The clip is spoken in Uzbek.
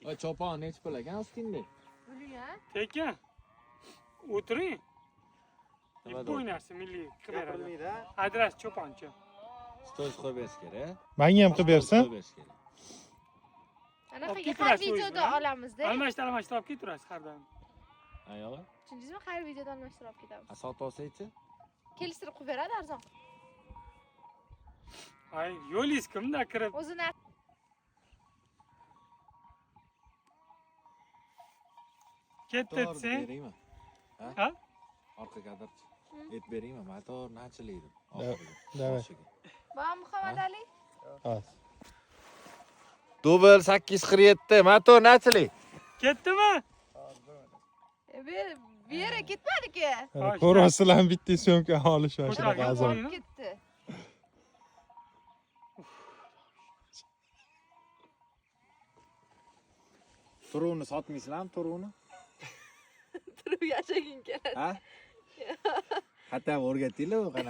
Voy, chopon nechi pul ekan ustingda? Buling-a. Tekin. O'tiring. Nima Bu narsa milliy qilib beradi. Gapirilmaydi. Adres cho'ponchi. Stories qo'yib berish kerak. Menga ham qilib bersin. Qo'yib berish kerak. Anaqa Olib har keturasiz videoda o'zingiz, olamizda. Almashtir almashtir olib ketaverasiz har doim. Ayoli. Tushundingizmi? Har videoda almashtirib olib ketamiz. A sotib olsangchi? Kelishtirib qo'yib beradi arzon. Ay, yo'lingiz kimda kirib O'zini ketdi Motor desang. beringmi? Ha? Ha? Orqa kadrchi. Et beringmi? Motor nachilaydi. Давай. Oxiriga. Bor Muhammad Ali. Hozir. Dubl 847 motor nachilik? Ketdimi? Beri ketmadiki. Mana ko'ryapsizlarmi, bitta syomka olish mana shunaqa Ko'targan azob. qo'yini. Ketdi. Turuvni sotmaysizlarmi, turuvni? Turib yashaging keladi. Ha? Hatto o'rgatdinglar u qanaqa